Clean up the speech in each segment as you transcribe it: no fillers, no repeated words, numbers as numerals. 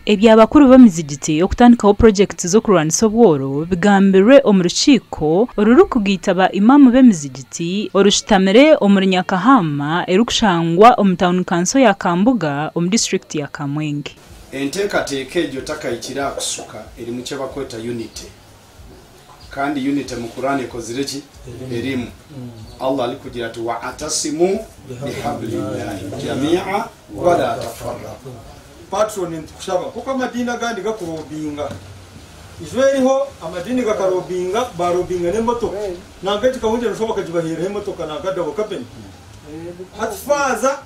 Ebya bakuru b'emizigiti okutandikaho purogyekiti z'okurwanisa obworo bigambirwe omu rukiiko orurikugaita ba Imam b'emizigiti orushutamire omuri Nyakahama erikushangwa omu tauni kanso ya Kambuga omu disiturikiti ya Kamwenge. Enteekateeka egyo otakahikire aha kusuka eri mu kyebakweta unity. Kandi unity mu Quran ekozire ki? Erimu. Allah arikugira ati, Wa'atasimu bihablillahi jami'a wala tafarraqu. Patron nitukushaba nkoku amadiini agandi gakurobinga ijo eriho amadiini gakarobinga barobinga nemotoka nanka egi kahungire noshuba bakagibaheeraho emotoka nanka double cabin hati faaza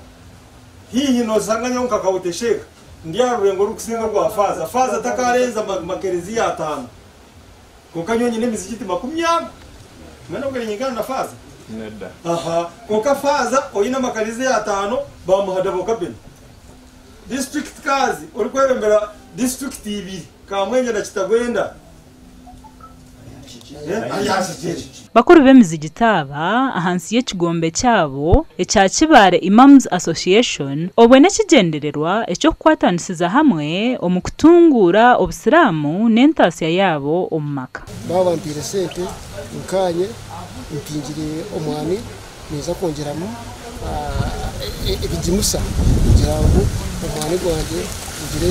haihi nosanga nyowe nka Kawute Sheikh ndi aha rurengo orukusinga orwa faaza faaza takarenza makereziya atano Kwonka nyowe nyine emizigiti 40. Mbwenu obwo niinyingana na faaza? Nedda. Aha. Kwonka faaza oine amakariziya ataano baamuha double cabin. District Kazi orikwebembera disiturikiti ibiri, Kamwengye na Kitagwenda, ari aha kigyere. Bakuru b'emizigiti aba ahansi y'ekigombe kyabo ekya Kibaale Imams Association obwe n'ekigyendererwa eky'okukwatanisiza hamwe omu kutunguura obusiraamu n'entaasya yaabo omu maka. Baaba bampaire sente nkaanye mpingire omwani ninza kwongyeramu ebigimusa kugira ngu omwani gwangye gugire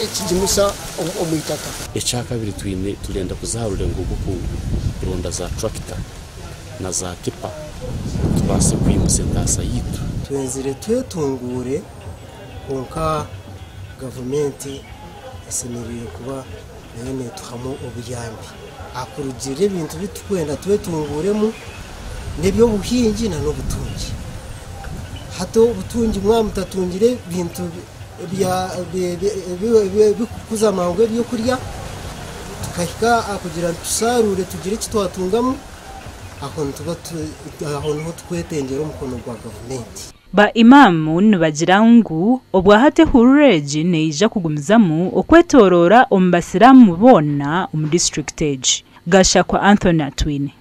ekigimusa omu itaka. Ekyakabiri twine turenda kuza aha rurengo rw'okuronda za turakita na za tipa tubaase kwimutsya entaasa yaitu. Twenzire twetunguure kwonka gavumenti esemereire kuba nayo netuhamu obuyambi ahakurugiirira ebintu bi turikwenda twetunguuremu n'eby'obuhingi na n'obutungi. Hati obutungi mwaba mutatungire ebintu ebirikukuza mangu ebyokurya tukahika aha kugira ngu tusharuure tugire eki twatungamu, aho nituba aho niho turikwetengyera omukono gwa gavumenti. Ba Imam nibagira ngu obwahati ehururu egi neija kugumizamu okwetoroora omu basiraamu boona omu disiturikiti egi. Gashakwa Anthony Atwine.